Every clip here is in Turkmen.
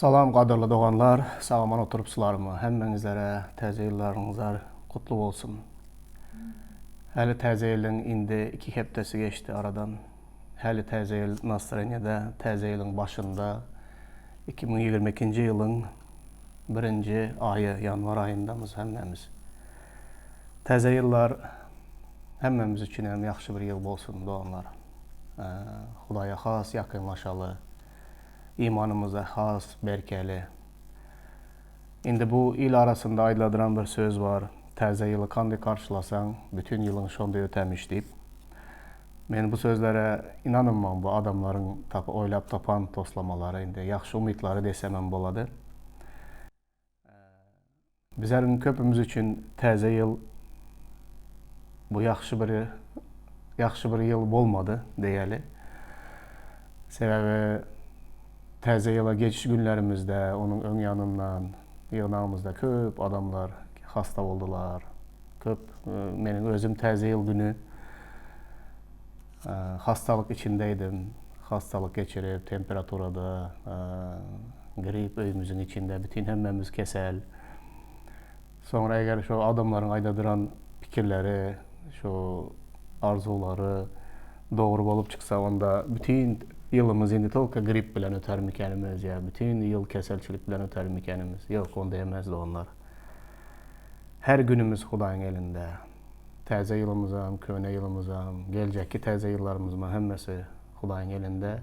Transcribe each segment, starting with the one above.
Salam gadyrly doganlar, sag-aman oturypsylarmy? Hemmeňizlere täze ýyllaryňyzlar gutly bolsun. Häli täze ýylyň indi iki hepdesi geçdi aradan. Häli täze ýyl nastreniýada, täze ýylyň başynda 2022-nji ýylyň birinji aýy ýanwar aýyndamyz hemmämiz. Täze ýyllar hemmämiz üçin hem ýagşy bir ýyl bolsun doganlar. Hudaýa has ýakynlaşaly. Imanymyzda has berkäli. Indi bu il arasynda aýdyladyran bir söz bar, Täze ýyly kandy garşylasaň, bütin ýylyň şonda ötämiş diýip. Men bu sözlere ynanynman, bu adamlaryň tapy oýlap tapan toslamalary, indi ýagşy umytlary desemem bolady. Bizleriň köpümiz üçin täze ýyl bu ýagşy bir ýagşy bir ýyl bolmady diýeli. Sebäbi täze ýyla geçiş günlerimizde, onuň öň ýanyndan ýygnagymyzda köp adamlar hasta boldular. Köp meniň özüm täze ýyl güni Hastalyk içindeydim. Hastalyk geçirip, temperaturada, grip öýümiziň içinde, bütin hemmemiz kesel. Soňra eger şo adamlaryň aýdadyran pikirleri, şo arzuwlary dogry bolup çyksa, onda bütin ýylymyz indi tolko grip bilen ötermikenimiz ýa bütin ýyl keselçilik bilen ötermikenimiz? Ýok, onda emez doganlar. Her günümiz Hudaýyň elinde. Täze ýylymyzam, köne ýylymyzam, geljekki täze ýyllarymyzam hemmesi Hudaýyň elinde.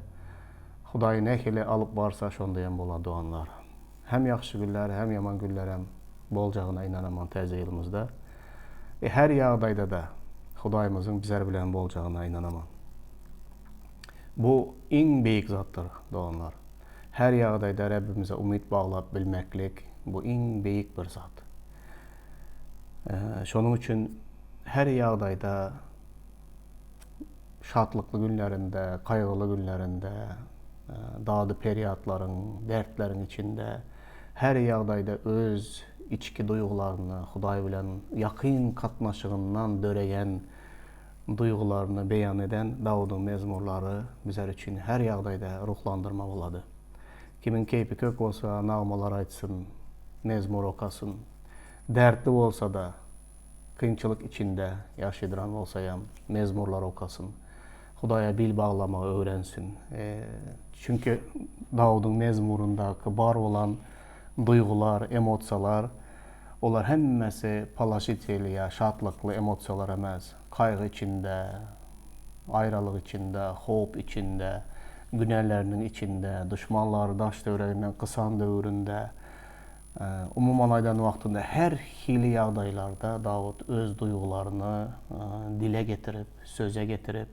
Hudaý nähili alyp barsa şondaýam bolar doganlar. Hem ýagşy günler, hem ýaman günlerem boljagyna ynanaman täze ýylymyzda. E her ýagdaýda-da Hudaýymyzyň bizler bilen boljagyna ynanaman. Bu iň beýik zatdyr doganlar. Her ýagdaýda Rebbimize umyt baglap bilmeklik bu iň beýik bir zat. Şonuň üçin her ýagdaýda şatlykly günlerinde, gaýgyly günlerinde, dady-perýatlaryň, dertleriň içinde her ýagdaýda öz içki duýgularyny, Hudaý bilen ýakyn gatnaşygyndan döreýän duýgularyny beýan eden Dawudyň mezmurlary bizler üçin her ýagdaýda ruhlandyrma bolady. Kimiň keýpi kök bolsa, nagmalar aýtsyn, mezmur okasyn. Dertli bolsa-da, kynçylyk içinde ýaşaýdyran bolsaýam, mezmurlar okasyn. Hudaýa bil baglamagy öwrensin. Çünki Dawudyň mezmuryndaky bar bolan duýgular, emosiýalar, olar hemmesi položitelý ýa şatlykly emosiýalar emes. Gaýgy içinde, aýralyk içinde, howp içinde, günäleriniň içinde, duşmanlary daş-töwereginden gysan döwründe, Umuman aýdan wagtynda her hili ýagdaýlarda Dawut öz duýgularyny dile getirip, söze getirip,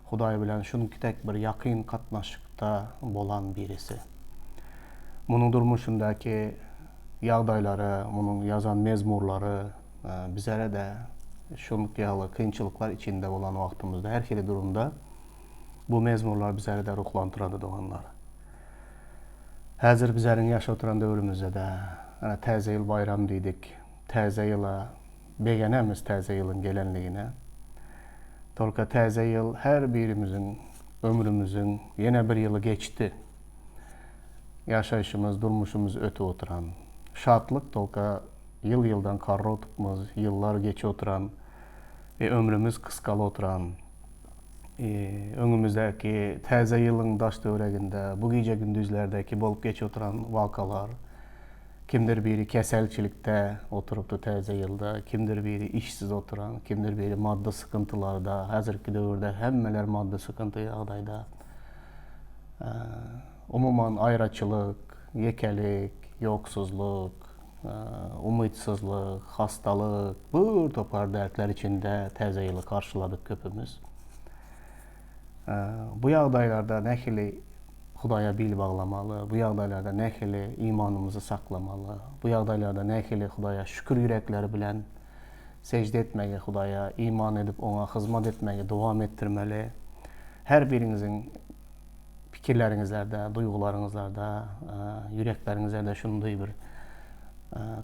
Hudaý bilen şunki dek bir ýakyn gatnaşykda bolan birisi. Munuň durmuşyndaky ýagdaýlary, munuň ýazan mezmurlary bizlere-de şunki ýaly kynçylyklar içinde bolan wagtymyzda, her hili durumda bu mezmurlar bizleri-de ruhlantyrady doganlar. Häzir bizleriň ýaşap oturan döwrümizde-de, ene, Täze ýyl baýram diýdik. Täze ýyla begenemiz Täze ýylyň gelenligine. Tolka Täze ýyl her birimiziň ömrümiziň ýene bir ýyly geçdi. Ýaşaýşymyz, durmuşymyz ötüp oturan. Şatlyk tolka ýyl-ýyldan karra otupmyz, ýyllar geçip oturan we ömrümiz gysgalyp oturan. Öňümizdäki täze ýylyň daş-töwereginde, bu gije-gündizlerdäki bolup geçip oturan wakalar, kimdir biri keselçilikde oturypdy täze ýylda, kimdir biri işsiz oturan, kimdir biri maddy sykyntylarda, häzirki döwürde hemmeler maddy sykynty ýagdaýda. Umuman aýraçylyk, ýekelik, ýoksuzlyk, Umytsyzlyk, hastalyk, bir topar dertler içinde täze ýyly garşyladyk köpümiz. Bu ýagdaýlarda nähili Hudaýa bil baglamaly, bu ýagdaýlarda nähili imanymyzy saklamaly, bu ýagdaýlarda nähili Hudaýa şükür ýürekleri bilen sežde etmegi, Hudaýa iman edip oňa hyzmat etmegi dowam etdirmeli. Her biriňiziň pikirleriňizlerde, duýgularyňyzlarda, ýürekleriňizlerde şunday bir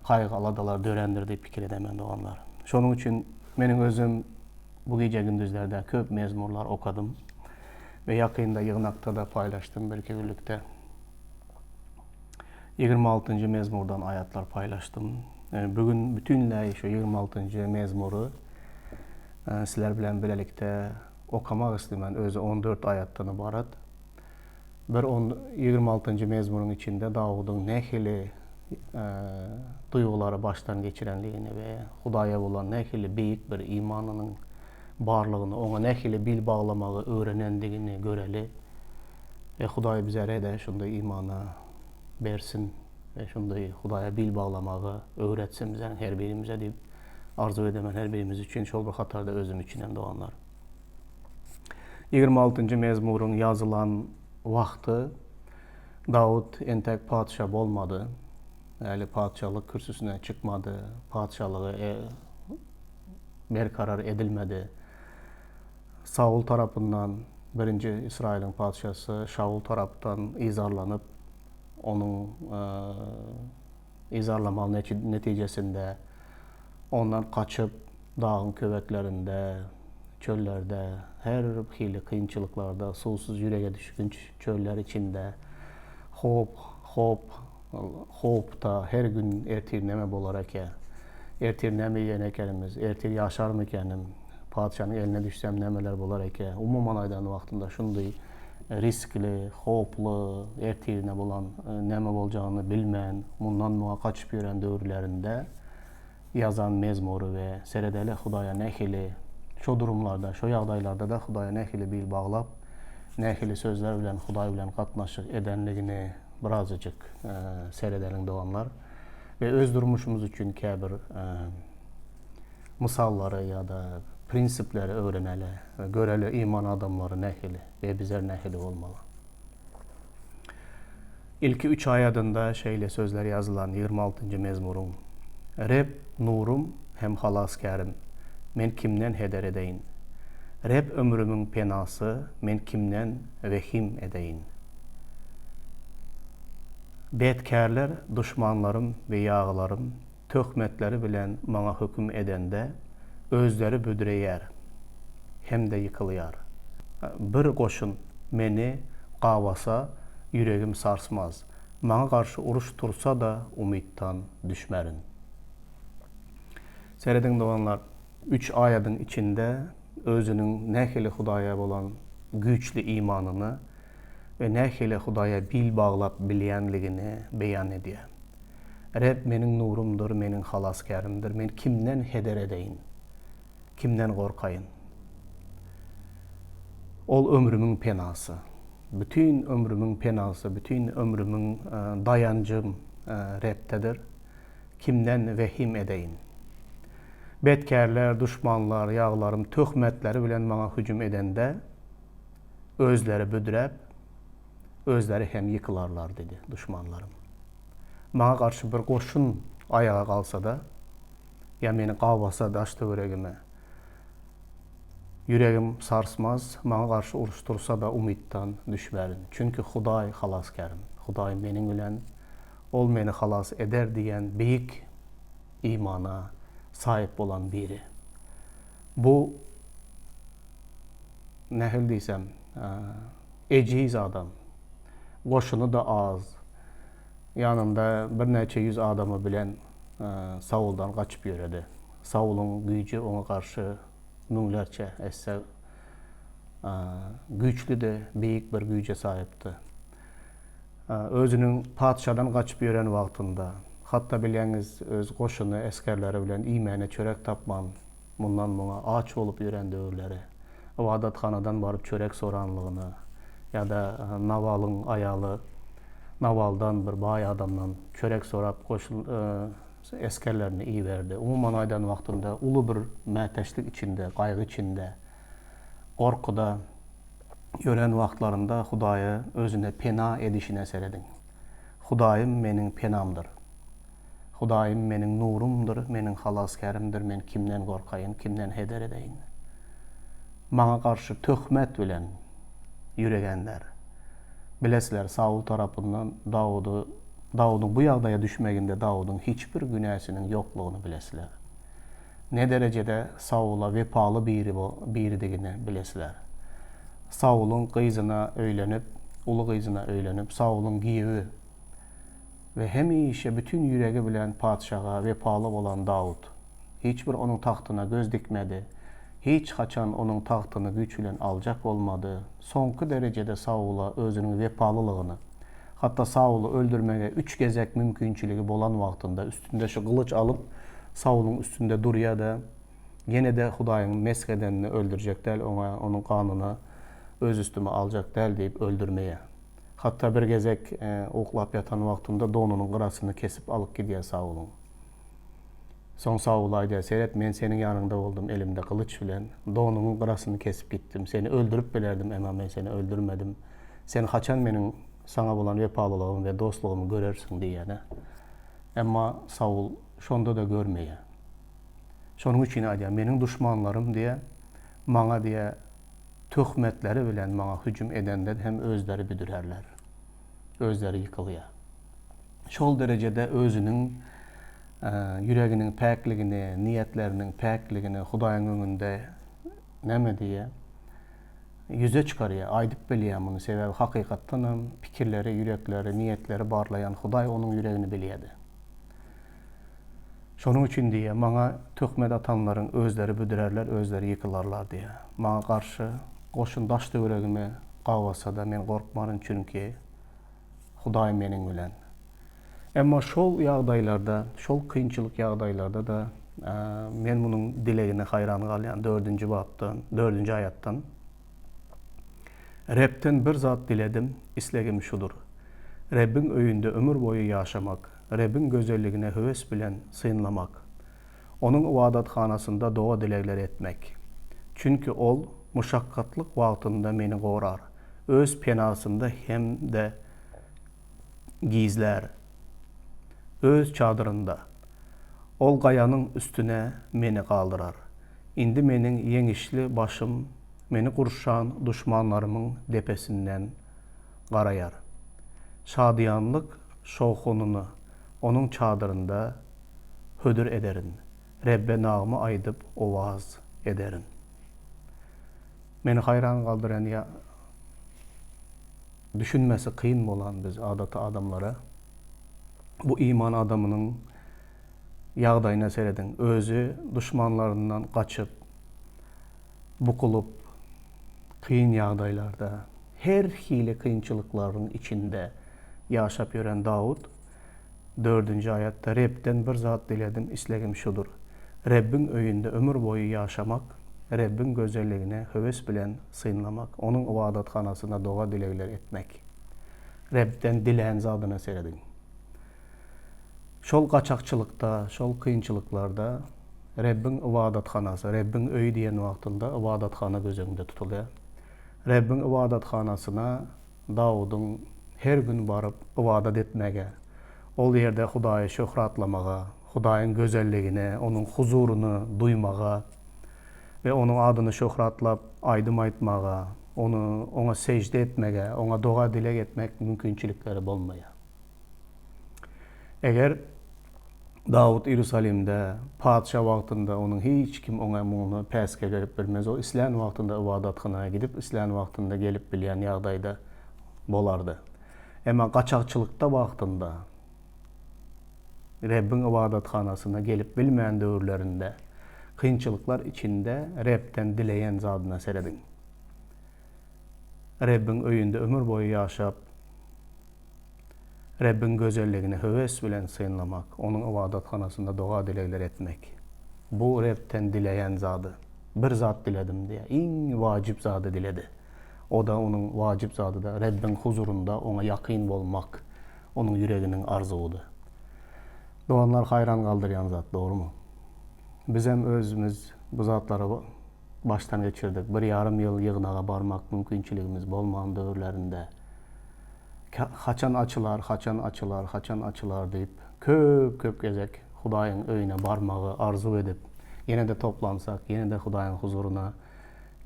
gaýgy-aladalar dörändir diýip pikir edemen doganlar. Şonuň üçin meniň özüm bu gije-gündizlerde köp mezmurlar okadym we ýakynda ýygnakda-da paýlaşdym birki günlükde. 26-njy mezmurdan aýatlar paýlaşdym. Bu gün bütinleý şu 26-njy mezmury sizler bilen bilelikde okamak isleýän. Özi 14 aýatdan ybarat. Bir on 26-njy mezmuryň içinde Dawudyň nähili duýgulary başdan geçirenligini we Hudaýa bolan nähili beýik bir imanynyň barlygyny, oňa nähili bil baglamagy öwrenendigini göreli. We Hudaý bizere-de şunday imany bersin we şunday Hudaýa bil baglamagy öwretsin bizäň her birimize diýip arzuw edemen her birimiz üçin, şol bir hatarda özüm üçin hem doganlar. 26-njy mezmuryň ýazylan wagty Dawut entek patyşa bolmady. Häli patyşalyk kürsüsine çykmady, patyşalygy e, berkarar edilmedi. Saul tarapyndan, birinji Ysraýylyň patyşasy Şaul tarapdan yzarlanyp, onuň yzarlamagy netijesinde ondan gaçyp, dagyň köweklerinde, çöllerde, her hili kynçylyklarda, suwsuz ýürege düşgünç çöller içinde howp, howp, howpda her gün ertir näme bolar eke, ertir näme iýen ekenimiz, ertir ýaşarmykenim, patyşanyň eline düşsem nämeler bolar eke, umuman aýdan wagtynda şundy riskli, howply, ertirine bolan näme boljagyny bilmän, mundan-muňa gaçyp ýören döwürlerinde ýazan mezmury we seredeli Hudaýa nähili şo durumlarda, şo ýagdaýlarda-da Hudaýa nähili bil baglap, nähili sözler bilen Hudaý bilen gatnaşyk edenligini birazajyk seredeliň doganlar. We öz durmuşymyz üçin käbir mysallary ýa-da prinsipleri öwreneli we göreli iman adamlary nähili we bizler nähili bolmaly. Ilki üç aýadynda şeýle sözler ýazylan, 26-njy mezmuryň, Reb nurum hem halasgärim, men kimden heder edeýin? Reb ömrümiň penasy, men kimden wehim edeýin? Betkärler duşmanlarym we ýagylarym töhmetleri bilen maňa höküm edende, özleri büdreýär hem-de ýykylýar. Bir goşun meni gabasa, ýüregim sarsmaz, maňa garşy uruş tursa-da, umytdan düşmerin. Serediň, doganlar, üç aýadyň içinde özüniň nähili Hudaýa bolan güýçli imanyny we nähili Hudaýa bil baglap bilýänligini beýan edýär. Reb meniň nurumdyr, meniň halasgärimdir, men kimden heder edeýin? Kimden gorkaýyn? Ol ömrümiň penasy. Bütin ömrümiň penasy, bütin ömrümiň daýanjym Rebdedir. Kimden wehim edeýin? Betkärler, duşmanlar, ýagylarym töhmetleri bilen maňa hüjüm edende, Özleri büdräp, özleri hem ýykylarlar diýdi, duşmanlarym. Maňa garşy bir goşun aýaga galsa-da, ýa meni gabasa daş-töweregime, ýüregim sarsmaz, maňa garşy uruş tursa-da umytdan düşmerin. Çünki Hudaý halasgärim, Hudaý meniň bilen, Ol meni halas eder diýen beýik imana saýyp bolan biri. Bu nähili diýsem, ejiz adam. Goşuny-da az. Ýanynda birnäçe ýüz adamy bilen Sauldan gaçyp ýöredi. Saulyň güýji oňa garşy müňlerçe esse güýçlüdi, beýik bir güýje saýypdy. Özüniň patyşadan gaçyp ýören wagtynda, hatda bilýäňiz, öz goşuny, esgerleri bilen iýmäne çörek tapman, mundan-muňa aç bolup ýören döwürleri, ybadathanadan baryp çörek soranlygyny ýa-da Nawalyň aýaly Nawaldan, bir baý adamdan çörek sorap goşun esgerlerini iberdi. Umuman aýdan wagtynda uly bir mätäçlik içinde, gaýgy içinde, gorkuda ýören wagtlarynda Hudaýa özüne pena edişine serediň. Hudaýym meniň penamdyr. Hudaýym meniň nurumdyr, meniň halasgärimdir, men kimden gorkaýyn, kimden heder edeýin? Maňa garşy töhmet bilen ýüregenler. Bilesiler, Saul tarapyndan Dawudy, Dawudyň bu ýagdaýa düşmeginde Dawudyň hiç bir günäsiniň ýoklugyny bilesiler. Ne derejede Saula wepaly biri biridigini bilesiler. Saulyň gyzyna öýlenip, uly gyzyna öýlenip, Saulyň giýewi. we hemişe bütin ýüregi bilen patyşaga wepaly bolan Dawut hiç bir onuň tagtyna göz dikmedi, hiç haçan onuň tagtyny güýç bilen aljak bolmady, soňky derejede Saula özüniň wepalylygyny, hatda Sauly öldürmege üç gezek mümkinçiligi bolan wagtynda üstünde şu gylyç alyp Saulyň üstünde durýa-da, ýene-de Hudaýyň mesh edenini öldürjek däl, oňa, onuň ganyny öz üstüme aljak däl diýip öldürmeýär. Hatda bir gezek uklap ýatan wagtynda donunyň gyrasyny kesip alyp gidýär Saulyň. Soň Saul aýdýar, Seret, men seniň ýanyňda boldum, elimde gylyç bilen, donuňyň gyrasyny kesip gitdim. Seni öldürip bilerdim, emma men seni öldürmedim. Sen haçan meniň saňa bolan wepalylygymy we dostlugymy görersiň diýýär-de. Emma Saul şonda-da görmeýär. Şonuň üçin aýdýar, Meniň duşmanlarym diýýär, maňa diýýär, töhmetleri bilen maňa hüjüm edende hem özleri büdürärler. Özleri ýykylýar. Şol derejede özüniň ýüreginiň päkligini, niýetleriniň päkligini Hudaýyň öňünde näme diýýär? Ýüze çykarýar, aýdyp bilýär muny, sebäbi hakykatdanam pikirleri, ýürekleri, niýetleri barlaýan Hudaý onuň ýüregini bilýärdi. Şonuň üçin diýýär, maňa töhmet atanlaryň özleri büdrärler, özleri ýykylarlar diýýär. Maňa garşy goşun daş-töweregimi gabasa-da, men gorkmaryn, çünki Hudaý meniň bilen. Emma şol ýagdaýlarda, şol kynçylyk ýagdaýlarda-da men munuň dilegine haýran galýan, dördünji bapdan, dördünji aýatdan. Rebden bir zat diledim, islegim şudur, Rebbiň öýünde ömür boýy ýaşamak, Rebbiň gözelligine höwes bilen synlamak, Onuň ybadathanasynda doga-dilegler etmek. Çünki Ol muşakgatlyk wagtynda meni gorar, Öz penasynda hem-de gizlär. Öz çadyrynda. Ol gaýanyň üstüne meni galdyrar. Indi meniň ýeňişli başym meni gurşan duşmanlarymyň depesinden garaýar. Şadyýanlyk şowhunyny Onuň çadyrynda hödür ederin, Rebbe nagma aýdyp owaz ederin. Meni haýran galdyran ýa düşünmesi kyn bolan biz adaty adamlara bu iman adamynyň ýagdaýyna serediň. Özi duşmanlaryndan gaçyp, bukulyp, kyn ýagdaýlarda, her hili kynçylyklaryň içinde ýaşap ýören Dawut Dördünji aýatda, Rebden bir zat diledim, islegim şudur, Rebbiň öýünde ömür boýy ýaşamak, Rebbiň gözelligine höwes bilen synlamak, Onuň ybadathanasynda doga-dilegler etmek. Rebden dilän zadyna serediň. Şol gaçakçylykda, şol kynçylyklarda Rebbiň ybadathanasy, Rebbiň öýi diýen wagtynda ybadathana göz öňünde tutulýar. Rebbiň ybadathanasyna Dawudyň her gün baryp ybadat etmäge, ol ýerde Hudaýy şöhratlamaga, Hudaýyň gözelligini, Onuň huzuryny duýmaga we Onuň adyny şöhratlap aýdym aýtmaga, Ony, Oňa sežde etmege, Oňa doga-dileg etmek mümkinçilikleri bolmaýar. Eger Dawut Iýerusalimde patyşa wagtynda onuň hiç kim oňa muny päsgel berip bilmez. Ol islän wagtynda ybadathana gidip, islän wagtynda gelip bilýän ýagdaýda bolardy. Emma gaçakçylykda wagtynda Rebbiň ybadathanasyna gelip bilmän döwürlerinde, kynçylyklar içinde Rebden dileýän zadyna serediň. Rebbiň öýünde ömür boýy ýaşap, Rebbiň gözelligini höwes bilen synlamak, Onuň ybadathanasynda doga-dilegler etmek. Bu Rebden dileýän zady. Bir zat diledim diýýär. Iň wajyp zady diledi. O-da onuň wajyp zady-da, Rebbiň huzurynda Oňa ýakyn bolmak onuň ýüreginiň arzuwydy. Doganlar haýran galdyrýan zat, dogrumy? Bizem özümiz bu zatlary başdan geçirdik. Bir ýarym ýyl ýygnaga barmak mümkinçiligimiz bolman döwürlerinde. Haçan açylar, haçan açylar, haçan açylar diýip, köp-köp gezek Hudaýyň öýüne barmagy arzuw edip, ýene-de toplansak, ýene-de Hudaýyň huzuryna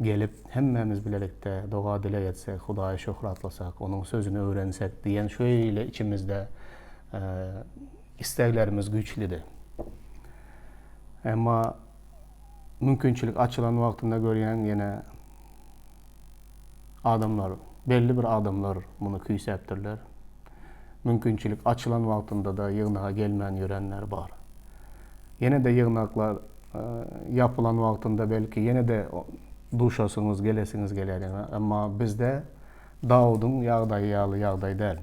gelip, hemmämiz bilelikde doga-dileg etsek, Hudaýy şöhratlasak, Onuň Sözüni öwrensek diýen şeýle içimizde isleglerimiz güýçlüdi. Emma mümkinçilik açylan wagtynda görýäň ýene Adamlar, belli bir adamlar muny küýsäpdirler. Mümkinçilik açylan wagtynda-da ýygnaga gelmän ýörenler bar. Ýene-de ýygnaklar ýapylan wagtynda belki ýene-de duşasyňyz, gelesiňiz geler. Emma bizde Dawudyň ýagdaýy ýaly ýagdaý däl.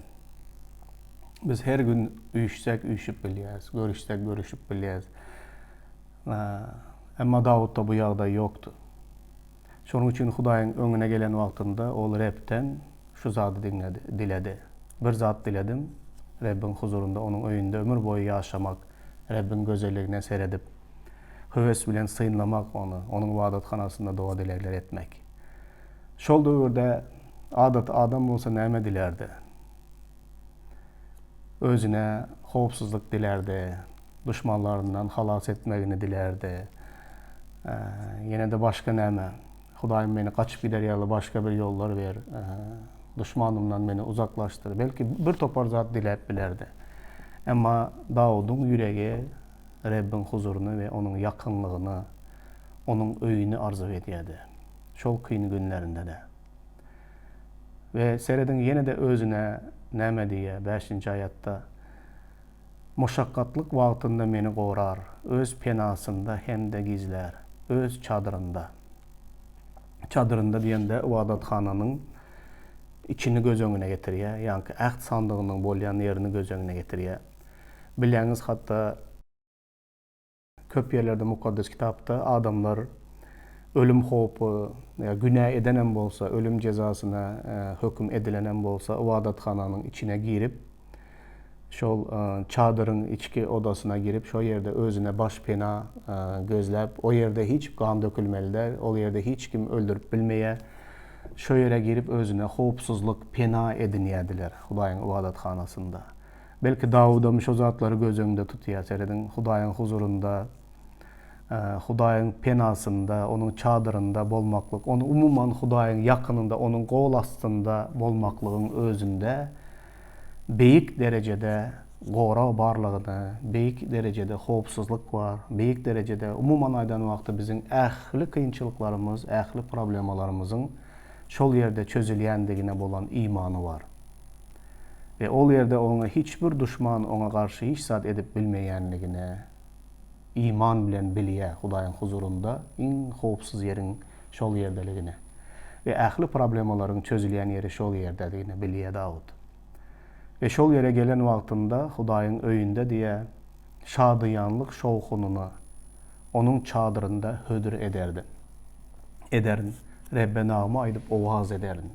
Biz her gün üýşsek üýşüp bilýäris, görüşsek görüşip bilýäris. Emma Dawutda bu ýagdaý ýokdy. Şonuň üçin Hudaýyň öňüne gelen wagtynda ol Rebden şu zady diňledi, diledi, Bir zat diledim, Rebbiň huzurynda Onuň öýünde ömür boýy ýaşamak, Rebbiň gözelligine seredip, höwes bilen synlamak Ony, Onuň ybadathanasynda doga-dilegler etmek. Şol döwürde adaty adam bolsa näme dilärdi? Özüne howpsuzlyk dilärdi, duşmanlaryndan halas etmegini dilärdi. Ýene-de başga näme? Hudaýym meni gaçyp gider ýaly başga bir ýollar ber, duşmanymdan meni uzaklaşdyr. Belki bir topar zat diläp bilerdi. Emma Dawudyň ýüregi Rebbiň huzuryny we Onuň ýakynlygyny, Onuň öýüni arzuw edýärdi. Şol kyn günlerinde-de. We serediň ýene-de özüne näme diýýär bäşinji aýatda, Muşakgatlyk wagtynda meni gorar, öz penasynda hem-de gizlär, öz çadyrynda. Çadyrynda diýende ybadathananyň içini göz öňüne getirýär, ýaňky äht sandygynyň bolýan ýerini göz öňüne getirýär. Bilýäňiz hatda Köp ýerlerde Mukaddes Kitapda adamlar ölüm howpy, ýa günä edenem bolsa, ölüm jezasyna höküm edilenem bolsa, ybadathananyň içine girip, şol çadyryň içki odasyna girip, şo ýerde özüne baş pena gözläp, o ýerde hiç gan dökülmeli däl, ol ýerde hiç kim öldürip bilmeýär. Şo ýere girip özüne howpsuzlyk, pena edinýärdiler Hudaýyň ybadathanasynda. Belki Dawudam şo zatlary göz öňünde tutýar. Serediň, Hudaýyň huzurynda, Hudaýyň penasynda, Onuň çadyrynda bolmaklyk, ony umuman Hudaýyň ýakynynda, Onuň gol astynda bolmaklygyň özünde beýik derejede gorag barlygyny, beýik derejede howpsuzlyk bar, beýik derejede, umuman aýdan wagty biziň ähli kynçylyklarymyz, ähli problemalarymyzyň şol ýerde çözülýändigine bolan imany bar. We ol ýerde oňa hiç bir duşman oňa garşy hiç zat edip bilmeýänligine iman bilen bilýär, Hudaýyň huzurynda iň howpsuz ýeriň şol ýerdeligini we ähli problemalaryň çözülýän ýeri şol ýerdedigini bilýär Dawut. We şol ýere gelen wagtynda Hudaýyň öýünde diýýär, şadyýanlyk şowhunyny Onuň çadyrynda hödür ederdim. Ederin, Rebbe nagma aýdyp owaz ederin.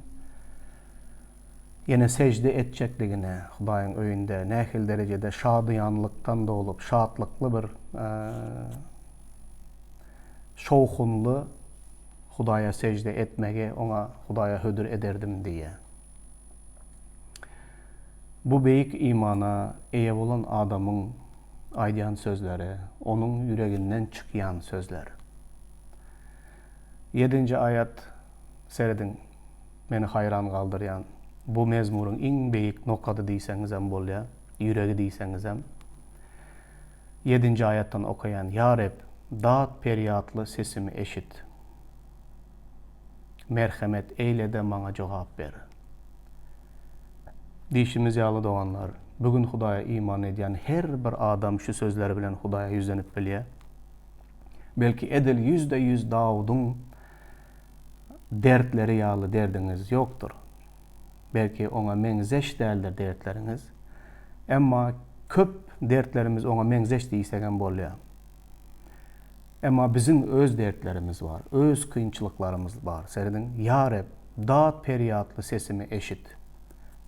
Ýene sežde etjekligine, Hudaýyň öýünde nähili derejede şadyýanlykdan dolup, şatlykly bir şowhunly Hudaýa sežde etmegi oňa Hudaýa hödür ederdim diýýär. Bu beýik imana eýe bolan adamyň aýdýan sözleri, onuň ýüreginden çykýan sözler. Ýedinji aýat, serediň. Meni haýran galdyrýan bu mezmuryň iň beýik nokady diýseňizem bolýar, ýüregi diýseňizem. Ýedinji aýatdan okaýan, Ýa Reb, dat-perýatly sesimi eşit. Merhemet eýle-de maňa jogap ber. Diýşimiz ýaly doganlar, bu gün Hudaýa iman edýän her bir adam şu sözleri bilen Hudaýa ýüzlenip bilýär. Belki edil 100% Dawudyň dertleri ýaly derdiňiz ýokdur. Belki oňa meňzeş däldir dertleriňiz. Emma köp dertlerimiz oňa meňzeş diýsegem bolýar. Emma biziň öz dertlerimiz bar, öz kynçylyklarymyz bar. Serediň, Ýa Reb, dat-perýatly sesimi eşit.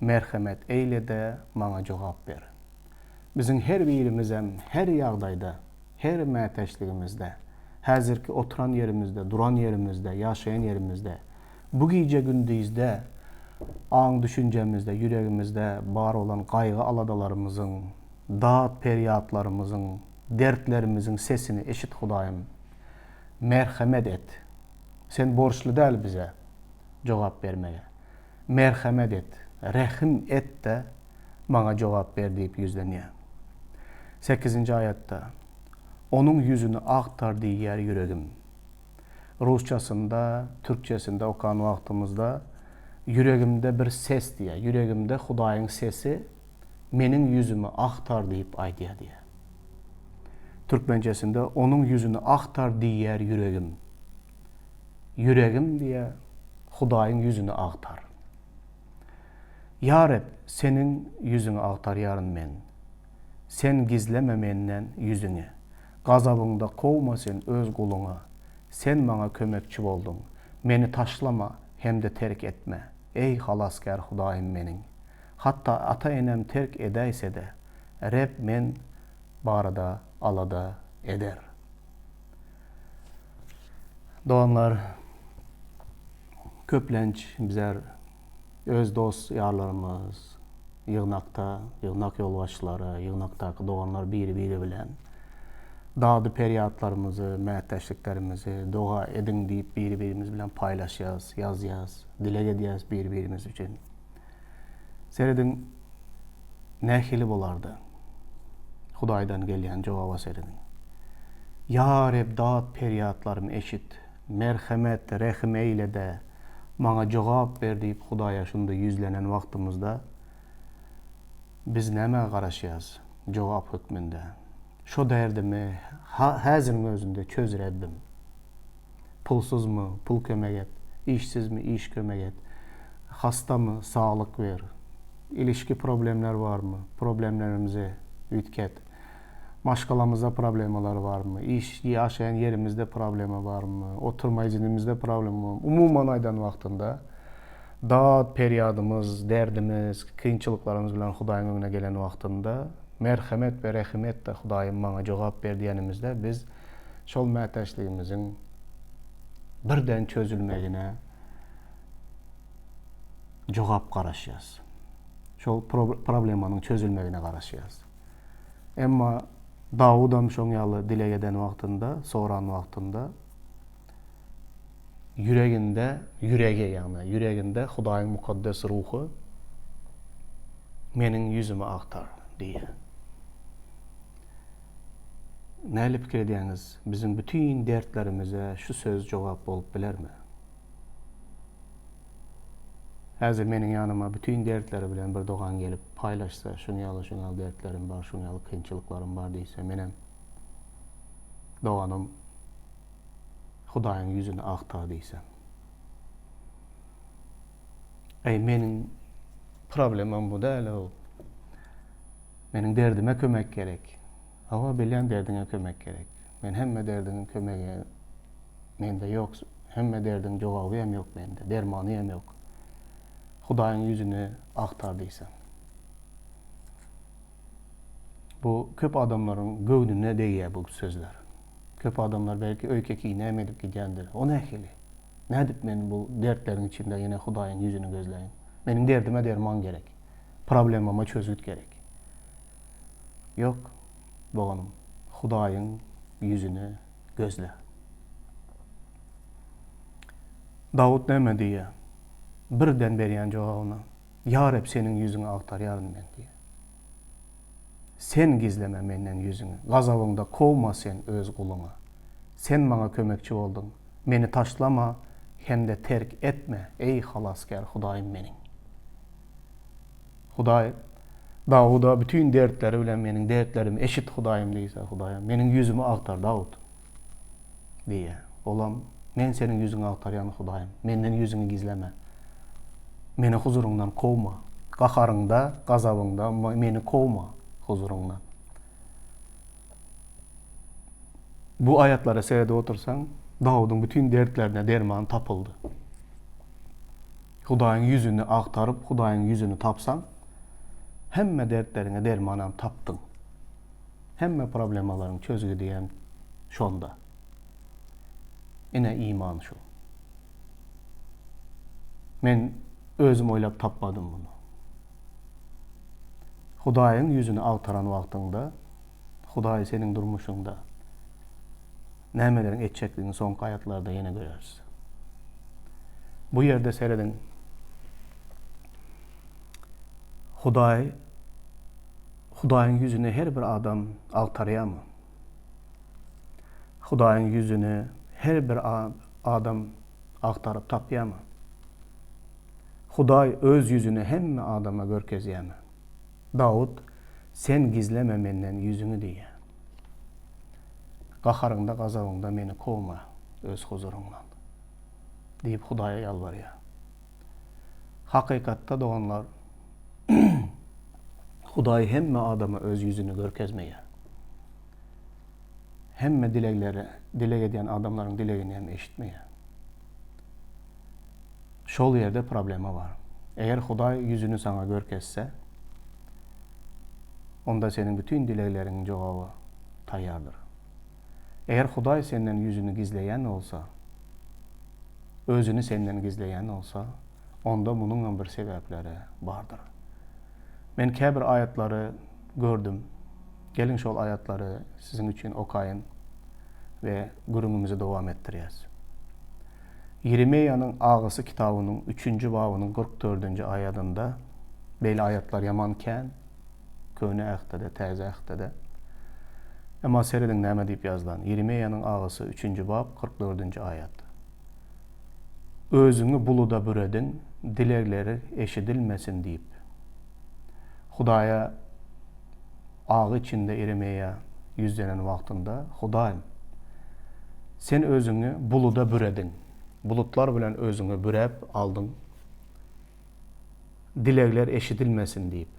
Merhemet eýle-de, maňa jogap ber. Biziň her birimizem her ýagdaýda Her mätäçligimizde, häzirki oturan ýerimizde, duran ýerimizde, ýaşaýan ýerimizde, bu gije-gündizde aň-düşünjemizde, ýüregimizde bar bolan gaýgy-aladalarymyzyň, dat-perýatlarymyzyň, dertlerimiziň sesini eşit, Hudaýym. Merhemet et. Sen borçly däl bize jogap bermege. Merhemet et, rehim et-de, maňa jogap ber diýip ýüzlenýär. Sekizinji aýatda, Onuň ýüzüni agtar diýýär ýüregim. Rusçasynda, türkçesinde okan wagtymyzda, Ýüregimde bir ses diýýär. Ýüregimde Hudaýyň sesi. Meniň ýüzümi agtar diýip aýdýar diýýär. Türkmençesinde Onuň ýüzüni agtar diýýär ýüregim. Ýüregim diýýär, Hudaýyň ýüzüni agtar. Ýa Reb, Seniň ýüzüňi agtarýaryn men. Sen gizleme menden ýüzüňi. Gazabyňda kowma Sen Öz guluňy. Sen maňa kömekçi bolduň. Meni taşlama hem-de terk etme, eý, Halasgär Hudaýym meniň. Hatda ata-enem terk edäýse-de, Reb men barada alada eder. Doganlar, köplenç bizler öz dost-ýarlarymyz, ýygnakda, ýygnak ýolbaşçylary, ýygnakdaky doganlar biri-biri bilen dady-perýatlarymyzy, mätäçliklerimizi doga ediň diýip biri-birimiz bilen paýlaşýas, ýazýas, dileg edýäs biri-birimiz üçin. Serediň, nähili bolardy? Hudaýdan gelýän jogaba serediň. Ýa Reb dat-perýatlarymy eşit, merhemet, rehim eýle-de, maňa jogap ber diýip Hudaýa şunda ýüzlenen wagtymyzda, biz nämä garaşýas jogap hökmünde? Şo derdimi häziriň özünde çöz Rebbim. Pulsuzmy, pul kömek et, işsizmi, iş kömek et, hastamy, saglyk ber, ilişki problemler barmy, problemlerimizi üýtget, maşgalamyzda problemalar barmy, iş, ýaşaýan ýerimizde problema barmy, oturma izinimizde problema barmy, umuman aýdan wagtynda, dat-perýadymyz, derdimiz, kynçylyklarymyz bilen Hudaýyň öňüne gelen wagtynda, merhemet we rehim et-de, Hudaýym maňa jogap ber diýenimizde, biz şol mätäçligimiziň birden çözülmegine jogap garaşýas. Şol problemanyň çözülmegine garaşýas. Emma Dawudam şoň ýaly dileg eden wagtynda, soran wagtynda ýüreginde, ýüregi ýagny ýüreginde Hudaýyň mukaddes ruhy meniň ýüzümi agtar diýýär. Nähili pikir edýäňiz, biziň bütin dertlerimize şu söz jogap bolup bilermi? Häzir meniň ýanyma bütin dertleri bilen bir dogan gelip paýlaşsa, şuny ýaly, şuny ýaly dertlerim bar, şuny ýaly kynçylyklarym bar diýse, menem doganym Hudaýyň ýüzüni agtar diýsem. Eý, meniň problemam bu däl-ow. Meniň derdime kömek gerek. Hawa, bilýän derdiňe kömek gerek. Men hemme derdiňiň kömegi mende ýok. Hemme derdiň jogaby hem ýok mende, dermany hem ýok. Hudaýyň ýüzüni agtar diýsem. Bu köp adamlaryň göwnüne degýär bu sözler. Köp adamlar belki öýke-kine hem edip gidýändir. O nähili? Nädip men bu dertleriň içinde ýene Hudaýyň ýüzüni gözläýin? Meniň derdime derman gerek. Problemama çözgüt gerek. Ýok, doganym, Hudaýyň ýüzüni gözle. Dawut näme diýýär? Birden berýän jogabyna, Ýa Reb, Seniň ýüzüňi agtarýaryn men diýýär. Sen gizleme menden ýüzüňi, gazabyňda kowma Sen Öz guluňy. Sen maňa kömekçi bolduň, meni taşlama hem-de terk etme, eý, Halasgär Hudaýym meniň. Hudaý Dawuda bütin dertleri bilen meniň dertlerimi eşit Hudaýym diýse, Hudaýam, meniň ýüzümi agtar, Dawut! diýýär. Olam, Men seniň ýüzüňi agtarýan Hudaýym, menden ýüzüňi gizleme. Meni huzuryňdan kowma. Gaharyňda, gazabyňda meni kowma huzuryňdan. Bu aýatlara seredip otursaň, Dawudyň bütin dertlerine derman tapyldy. Hudaýyň ýüzüni agtaryp, Hudaýyň ýüzüni tapsaň, hemme dertleriňe dermanam tapdyň. Hemme problemalaryň çözgüdi hem şonda. Ine iman şu. Men özüm oýlap tapmadym muny. Hudaýyň ýüzüni agtaran wagtyňda, Hudaý seniň durmuşyňda nämeleriň etjekdigini soňky aýatlarda ýene göreris. Bu ýerde serediň. Hudaý Hudaýyň ýüzüni her bir adam agtarýarmy? Hudaýyň ýüzüni her bir adam agtaryp tapýarmy? Hudaý öz ýüzüni hemme adama görkezýärmi? Dawut, Sen gizleme menden ýüzüňi diýýär. Gaharyňda, gazabyňda meni kowma öz huzuryňdan. Diýip Hudaýa ýalbarýar. Hakykatda doganlar, Hudaý hemme adama öz ýüzüni görkezmeýär. Hemme dilegleri, dileg edýän adamlaryň dilegini hem eşitmeýär. Şol ýerde problema bar. Eger Hudaý ýüzüni saňa görkezse, onda seniň bütin dilegleriňiň jogaby taýýardyr. Eger Hudaý senden ýüzüni gizleýän bolsa, özüni senden gizleýän bolsa, onda munuňam bir sebäpleri bardyr. Men käbir aýatlary gördüm. Geliň şol aýatlary siziň üçin okaýyn we gürrüňimizi dowam etdirýäs. Ýeremeýanyň agysy kitabynyň üçünji babynyň 44-nji aýadynda beýle aýatlar ýaman kän, Köne Ähtde-de, Täze Ähtde-de. Emma serediň näme diýip ýazylan, Ýeremeýanyň agysy üçünji bap, 44-nji aýat. Özüňi buluda bürediň, dilegleri eşidilmesin diýip. Hudaýa agy içinde Ýeremeýa ýüzlenen wagtynda, Hudaýym, Sen Özüňi buluda bürediň, bulutlar bilen Özüňi büräp aldyň, dilegler eşidilmesin diýip.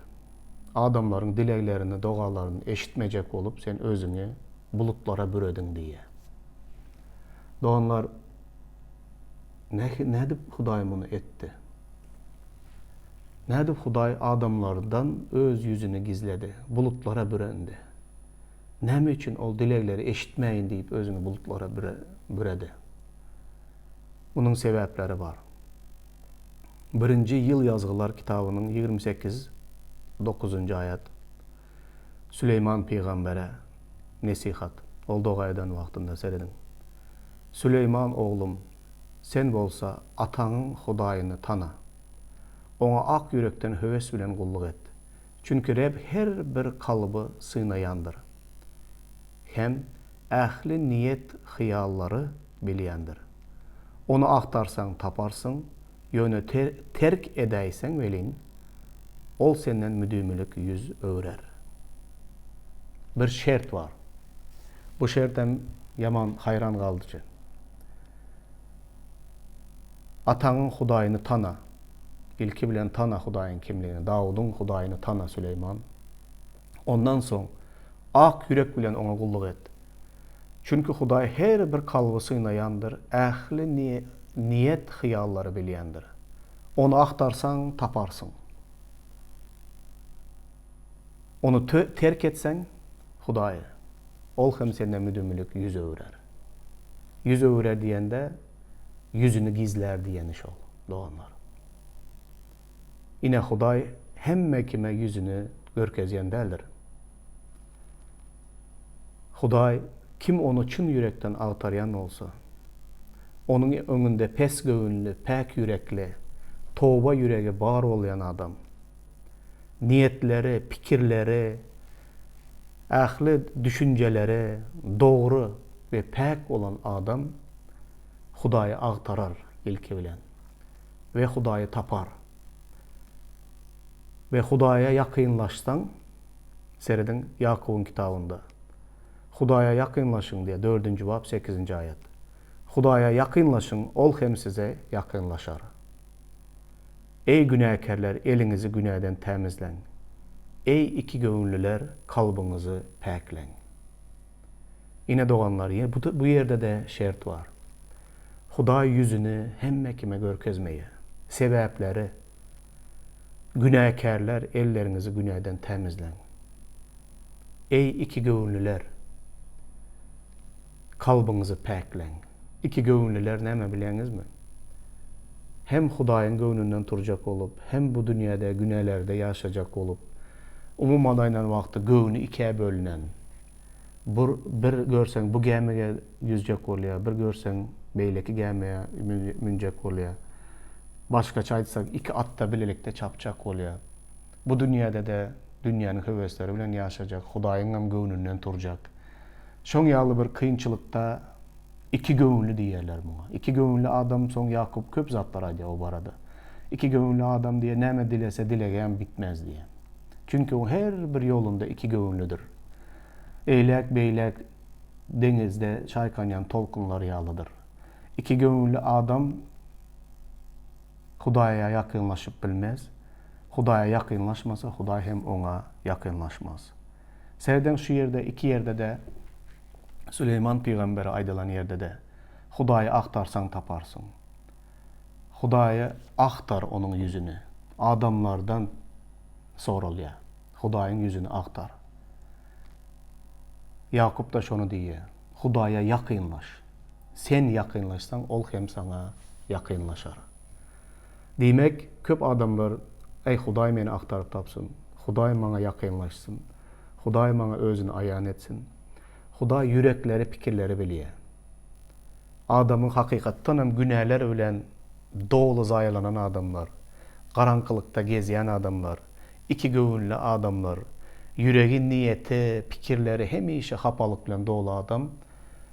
Adamlaryň dileglerini, dogalaryny eşitmejek bolup, Sen Özüňi bulutlara bürediň diýýär. Doganlar, nädip Hudaý muny etdi? Nädip Hudaý adamlardan Öz ýüzüni gizledi, bulutlara bürendi? Näme üçin Ol dilegleri eşitmäýin diýip Özüni bulutlara büredi? Munuň sebäpleri bar. Birinji ýyl ýazgylar kitabynyň 28, dokuzynjy aýat. Süleýman pygambere nesihat, ol doga eden wagtynda serediň. Süleýman oglum, sen bolsa ataňyň Hudaýyny tana. Oňa ak ýürekden höwes bilen gulluk et. Çünki Reb her bir kalby synaýandyr. Hem ähli niýet-hyýallary bilýändir. Ony agtarsaň taparsyň, ýöne terk edäýseň welin, Ol senden müdimilik ýüz öwrer. Bir şert bar. Bu şertem ýaman haýran galdyjy. Ataňyň Hudaýyny tana. Ilki bilen tana Hudaýyň kimligini, Dawudyň Hudaýyny tana, Süleýman. Ondan soň ak ýürek bilen oňa gulluk et. Çünki Hudaý her bir kalby synaýandyr, ähli niýet-hyýallary bilýändir. Ony agtarsaň, taparsyň. Ony terk etseň, Hudaýy, Ol hem senden müdimilik ýüz öwrer. Ýüz öwrer diýende, ýüzüni gizlär diýeni şol, doganlar. Ine, Hudaý hemme kime ýüzüni görkezýän däldir. Hudaý kim Ony çyn ýürekden agtarýan bolsa, Onuň öňünde pes göwünli, päk ýürekli, toba ýüregi bar bolýan adam, niýetleri, pikirleri, ähli düşünjeleri dogry we päk bolan adam Hudaýy agtarar ilki bilen we Hudaýy tapar. We Hudaýa ýakynlaşsaň, Serediň, Ýakubyň kitabynda, Hudaýa ýakynlaşyň diýýär, dördünji bap, sekizinji aýat. Hudaýa ýakynlaşyň, Ol hem size ýakynlaşar. Eý, günäkärler, eliňizi günäden tämizläň. Eý, ikigöwünliler, kalbyňyzy päkläň. Ine, doganlar, bu ýerde-de şert bar. Hudaý ýüzüni hemme kime görkezmeýär. Sebäpleri, Günäkärler, elleriňizi günäden tämizläň. Eý, ikigöwünliler, kalbyňyzy päkläň. Ikigöwünliler näme bilýäňizmi? Hem Hudaýyň göwnünden turjak bolup, hem bu dünýäde günälerde ýaşajak bolup, umuman aýdan wagty göwni ikä bölünen. Bir, bir görseň bu gämige ýüzjek bolýar, bir görseň beýleki gämiä münjek bolýar. Başgaça aýtsak, iki atda bilelikde çapjak bolýar. Bu dünýäde-de dünýäniň höwesleri bilen ýaşajak, Hudaýyňam göwnünden turjak. Şoň ýaly bir kynçylykda iki göwünli diýýärler muňa. Iki göwünli adam soň Ýakup köp zatlar aýdýar o barada. Iki göwünli adam diýýär, näme dilese dilegem bitmez diýýär. Çünki o her bir ýolunda ikigöwünlidir. Eýläk-beýläk deňizde çaýkanýan tolkunlar ýalydyr. Ikigöwünli adam Hudaýa ýakynlaşyp bilmez. Hudaýa ýakynlaşmasa, Hudaý hem oňa ýakynlaşmaz. Serediň şu ýerde iki ýerde-de Süleýman pygambere aýdylan ýerde-de Hudaýy agtarsaň taparsyň. Hudaýy agtar onuň ýüzüni. Adamlardan soralýar. Hudaýyň ýüzüni agtar. Ýakup-da şony diýýär. Hudaýa ýakynlaş. Sen ýakynlaşsaň, ol hem saňa ýakynlaşar. Diýmek, köp adamlar, Äý, Hudaý meni agtaryp tapsyn. Hudaý maňa ýakynlaşsyn. Hudaý maňa özüni aýan etsin. Hudaý ýürekleri, pikirleri bilýär. Adamyň hakykatdan hem günäler bilen doly zaýalanan adamlar, garaňkylykda gezýän adamlar, ikigöwünli adamlar, ýüregi, niýeti, pikirleri hemişe hapalyk bilen doly adam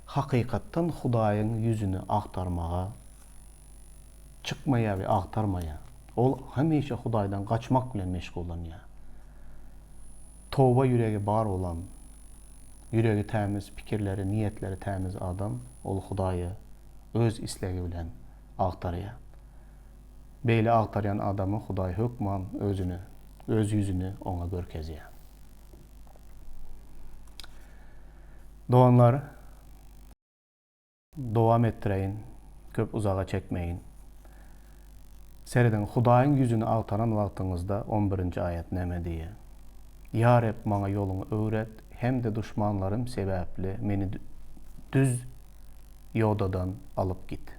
hakykatdan Hudaýyň ýüzüni agtarmaga çykmaýar we agtarmaýar. Ol hemişe Hudaýdan gaçmak bilen meşgullanýar. Toba ýüregi bar bolan, ýüregi tämiz, pikirleri, niýetleri tämiz adam ol Hudaýy öz islegi bilen agtarýar. Beýle agtarýan adamy Hudaý hökman özüni, öz ýüzüni oňa görkezýär. Doganlar, Dowam etdireýin, köp uzaga çekmeýin. Serediň, Hudaýyň ýüzüni agtaran wagtyňyzda on birinji aýat näme diýýär? Ýa Reb, maňa ýoluňy öwret hem-de duşmanlarym sebäpli meni düz ýodadan alyp git.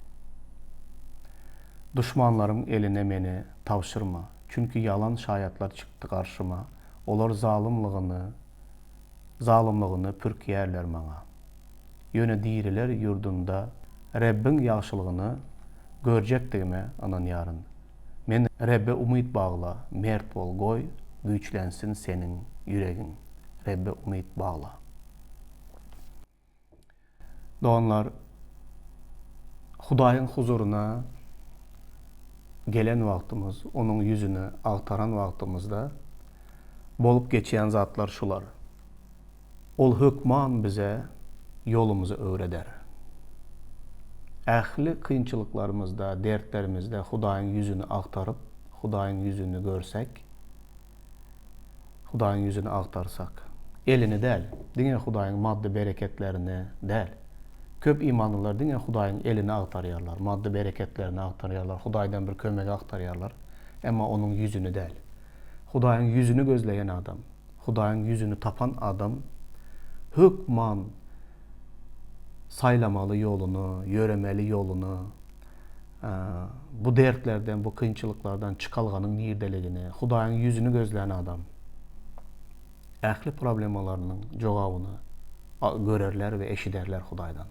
Duşmanlarymyň eline meni tabşyrma, çünki ýalan şaýatlar çykdy garşyma, olar zalymlygyny zalymlygyny pürkýärler maňa. Ýöne diriler ýurdunda Rebbiň ýagşylygyny görjekdigime ynanýaryn. Men Rebbe umyt bagla, mert bol, goý, güýçlensin seniň ýüregiň. Rebbe umyt bagla. Doganlar, Hudaýyň huzuryna gelen wagtymyz, Onuň ýüzüni agtaran wagtymyzda bolup geçýän zatlar şular. Ol hökman bize ýolumyzy öwreder. Ähli kynçylyklarymyzda, dertlerimizde Hudaýyň ýüzüni agtaryp, Hudaýyň ýüzüni görsek, Hudaýyň ýüzüni agtarsak, elini däl, diňe Hudaýyň maddy bereketlerini däl. Köp imanlylar diňe Hudaýyň elini agtarýarlar, maddy bereketlerini agtarýarlar, Hudaýdan bir kömegi agtarýarlar, emma Onuň ýüzüni däl. Hudaýyň ýüzüni gözleýän adam, Hudaýyň ýüzüni tapan adam hökman saýlamaly ýoluny, ýöremeli ýoluny, bu dertlerden, bu kynçylyklardan çykalganyň nirdeligini, Hudaýyň ýüzüni gözlän adam ähli problemalarynyň jogabyny görerler we eşiderler Hudaýdan.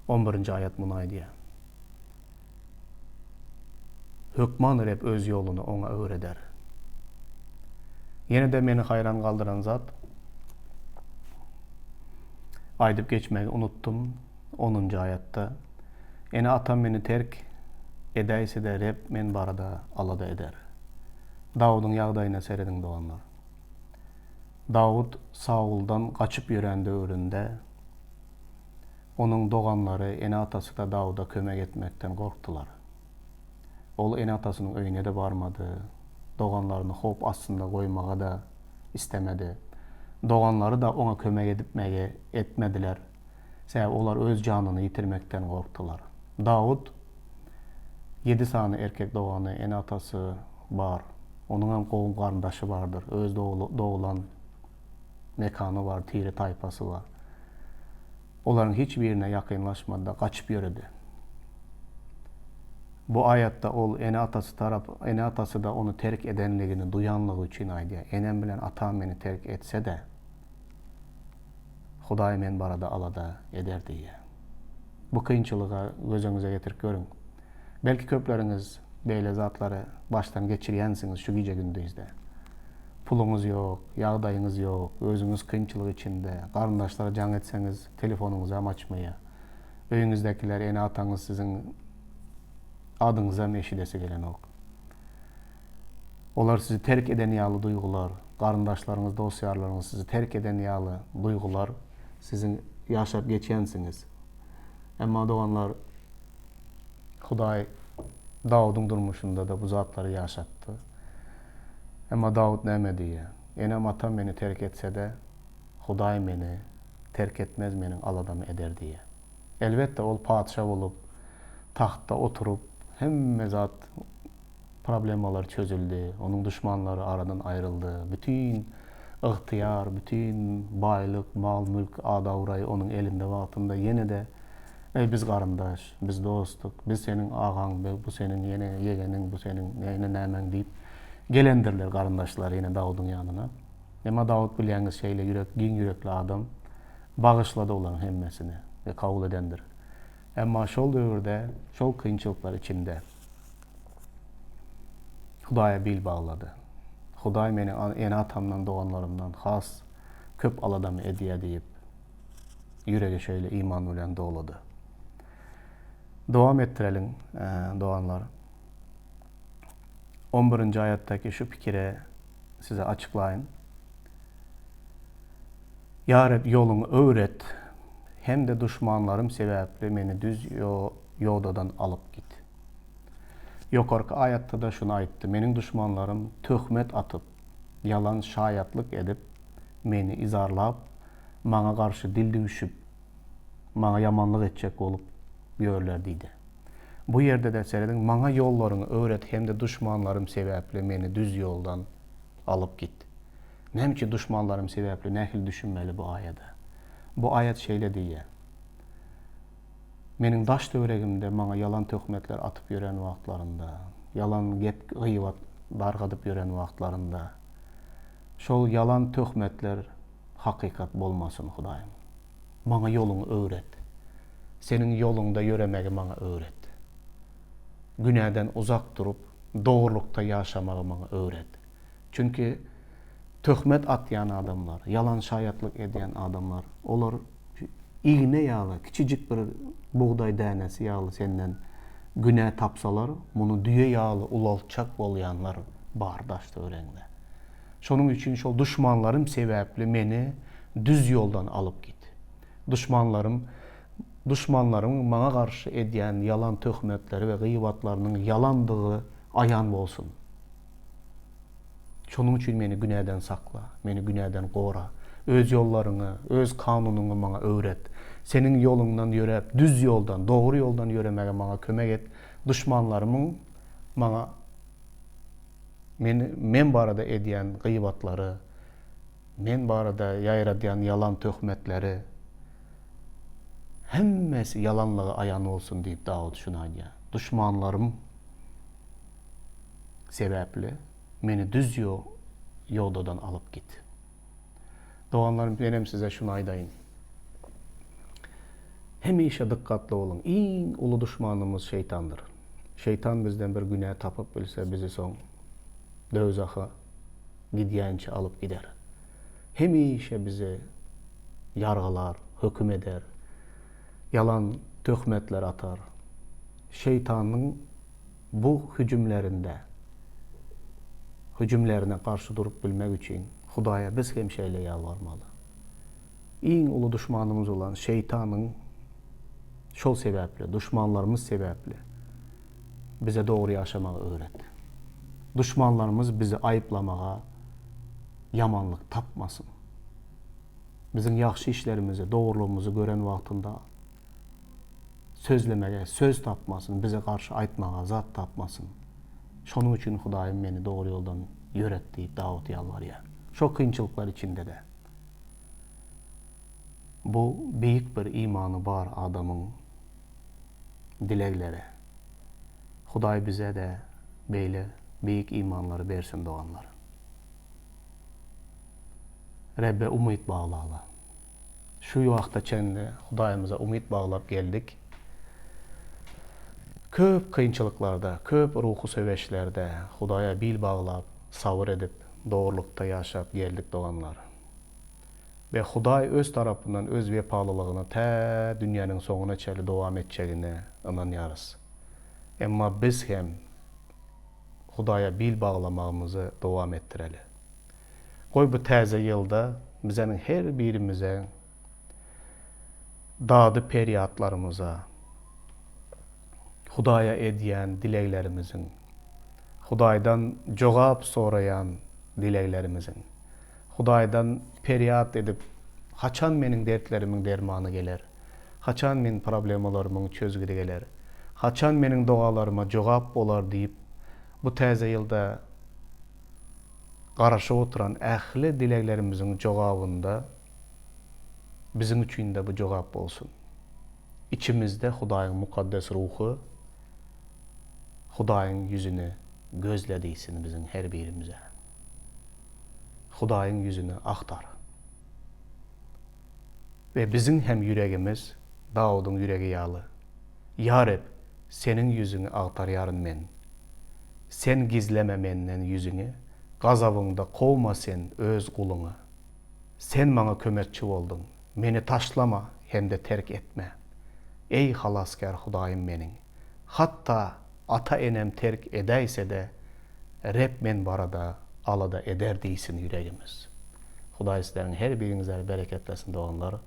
On birinji aýat muny aýdýar. Hökman Reb öz ýoluny oňa öwreder. Ýene-de meni haýran galdyran zat, aýdyp geçmegi unutdym, onunjy aýatda, Ene-atam meni terk edäýse-de, Reb men barada alada eder. Dawudyň ýagdaýyna serediň, doganlar. Dawut Sauldan gaçyp ýörän döwründe, onuň doganlary, ene-atasy-da Dawuda kömek etmekden gorkdular. Ol ene-atasynyň öýüne-de barmady, doganlaryny howp astynda goýmaga-da istemedi. Doganlary-da oňa kömek edipmegi etmediler. Sebäbi olar öz janyny ýitirmekden gorkdular. Dawut ýedi sany erkek dogany, ene-atasy bar. Onuňam kowum-garyndaşy bardyr. Öz doglan mekany bar, tire-taýpasy bar. Olaryň hiç birine ýakynlaşmady-da, gaçyp ýöredi. Bu aýatda ol ene-atasy tarap, ene-atasy-da ony terk edenligini duýanlygy üçin aýdýar, Enem bilen atam meni terk etse-de, Hudaý men barada alada eder diýýär. Bu kynçylyga göz öňüňize getirip görüň. Belki köpleriňiz beýle zatlary başdan geçirýänsiňiz şu gije-gündizde. Puluňyz ýok, ýagdaýyňyz ýok, özüňiz kynçylyk içinde, garyndaşlara jaň etseňiz telefonyňyzam açmaýar. Öýüňizdäkiler, ene-ataňyz siziň adyňyzam eşidesi gelenok. Olar sizi terk eden ýaly duýgular, garyndaşlaryňyz, dost-ýarlaryňyz sizi terk eden ýaly duýgular siziň ýaşap geçýänsiňiz. Emma doganlar, Hudaý Dawudyň durmuşynda-da bu zatlary ýaşatdy. Emma Dawut näme diýýär? Enem-atam meni terk etse-de, Hudaý meni terk etmez, meniň aladamy eder diýýär. Elbetde, ol patyşa bolup, tagtda oturyp, hemme zat Problemalar çözüldi, onuň duşmanlary aradan aýryldy, bütin ygtyýar, bütin baýlyk, mal-mülk, at-abraý onuň elinde wagtynda ýene-de, Eý, biz garyndaş, biz dostuk, biz seniň agaň, bu seniň ýene ýegeniň, bu seniň ýene nämäň diýip gelendirler garyndaşlary ýene Dawudyň ýanyna. Emma Dawut bilýäňiz şeýle ýürek, giň ýürekli adam, bagyşlady olaryň hemmesini we kabul edendir. Emma şol döwürde, şol kynçylyklar içinde Hudaýa bil baglady. Hudaý meni ene-atamdan, doganlarymdan has köp aladamy edýär diýip, ýüregi şeýle iman bilen doludy. Dowam etdireliň, doganlar. On birinji aýatdaky şu pikiri size açyklaýyn. Ýa Reb, ýoluňy öwret, hem-de duşmanlarym sebäpli meni düz ýodadan alyp git. Ýokarky aýatda-da şuny aýtdy, Meniň duşmanlarym töhmet atyp, ýalan şaýatlyk edip, meni yzarlap, maňa garşy dil düwşüp, maňa ýamanlyk etjek bolup ýörler diýdi. Bu ýerde-de serediň, Maňa ýollaryňy öwret hem-de duşmanlarym sebäpli meni düz ýoldan alyp git. Näme üçin duşmanlarym sebäpli nähili düşünmeli bu aýada? Bu aýat şeýle diýýär, Meniň daş-töweregimde maňa ýalan töhmetler atyp ýören wagtlarynda, ýalan gep-gybat dargadyp ýören wagtlarynda, şol ýalan töhmetler hakykat bolmasyn, Hudaýym. Maňa ýoluňy öwret. Seniň ýoluňda ýöremegi maňa öwret. Günäden uzak durup, dogrulykda ýaşamagy maňa öwret. Çünki töhmet atýan adamlar, ýalan şaýatlyk edýän adamlar, olar igne ýaly, kiçijik bir bugdaý dänesi ýaly senden günä tapsalar, muny düýe ýaly ulaltjak bolýanlar bar daş-töweregiňde. Şonuň üçin şol duşmanlarym sebäpli meni düz ýoldan alyp git. Duşmanlarym, duşmanlarymyň maňa garşy edýän ýalan töhmetleri we gybatlarynyň ýalandygy aýan bolsun. Şonuň üçin meni günäden sakla, meni günäden gora. Öz ýollaryňy, Öz kanunyňy maňa öwret. Seniň ýoluňdan ýöräp, düz ýoldan, dogry ýoldan ýöremäge maňa kömek et. Duşmanlarymyň maňa meni, men barada edýän gybatlary, men barada ýaýradýan ýalan töhmetleri, hemmesi ýalanlygy aýan bolsun diýip Dawut şuny aýdýar. Duşmanlarym sebäpli meni düz ýodadan alyp git. Doganlarym, menem size şuny aýdaýyn. Hemişe dykgatly boluň. Iň uly duşmanymyz şeýtandyr. Şeýtan bizden bir günä tapyp bilse, bizi soň döwzaha gidýänçä alyp gider. Hemişe bizi ýargylar, höküm eder, ýalan töhmetler atar. Şeýtanyň Bu hüjümlerinde, hüjümlerine garşy durup bilmek üçin Hudaýa biz hem şeýle ýalbarmaly. Iň uly duşmanymyz bolan şeýtanyň şol sebäpli, duşmanlarymyz sebäpli bize dogry ýaşamagy öwret. Duşmanlarymyz bizi aýyplamaga ýamanlyk tapmasyn. Biziň ýagşy işlerimizi, dogrulygymyzy gören wagtynda Sözlemege söz tapmasyn, bize garşy aýtmaga zat tapmasyn. Şonuň üçin Hudaýym meni dogry ýoldan ýöret diýip Dawut ýalbarýar. Şo kynçylyklar içinde-de. Bu beýik bir imany bar adamyň dilegleri. Hudaý bize-de beýle beýik imanlary bersin doganlar. Rebbe umyt baglaly. Şu wagta çenli Hudaýymyza umyt baglap geldik. Köp kynçylyklarda, köp ruhy söweşlerde Hudaýa bil baglap, sabyr edip, dogrulykda ýaşap geldik doganlar. We Hudaý öz tarapyndan öz wepalylygyny tä dünýäniň soňuna çenli dowam etjegine ynanýarys. Emma biz hem. Hudaýa bil baglamagymyzy dowam etdireli. Goý bu täze ýylda bizeniň her birimize dady-perýatlarymyza, Hudaýa edýän dileglerimiziň, Hudaýdan jogap soraýan dileglerimiziň, Hudaýdan perýat edip, Haçan meniň dertlerimiň dermany geler? Haçan men problemalarymyň çözgüdi geler? Haçan meniň dogalaryma jogap bolar diýip, bu täze ýylda garaşyp oturan ähli dileglerimiziň jogabynda biziň üçin-de bu jogap bolsun. Içimizde Hudaýyň Mukaddes Ruhy Hudaýyň ýüzüni gözle diýsin biziň her birimize. Hudaýyň ýüzüni agtar. We biziň hem ýüregimiz Dawudyň ýüregi ýaly, Ýa Reb, Seniň ýüzüňi agtarýaryn men. Sen gizleme menden ýüzüňi, gazabyňda kowma Sen Öz guluňy. Sen maňa kömekçi bolduň, meni taşlama hem-de terk etme. Eý, Halasgär Hudaýym meniň! Hatda ata-enem terk edäýse-de, Reb men barada alada eder diýsin ýüregimiz. Hudaý sizleriň her biriňizleri bereketlesin doganlar.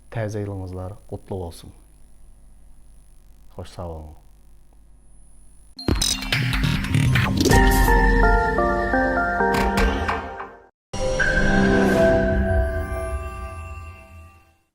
Täze ýylyňyzlar gutly bolsun. Hoş sag boluň.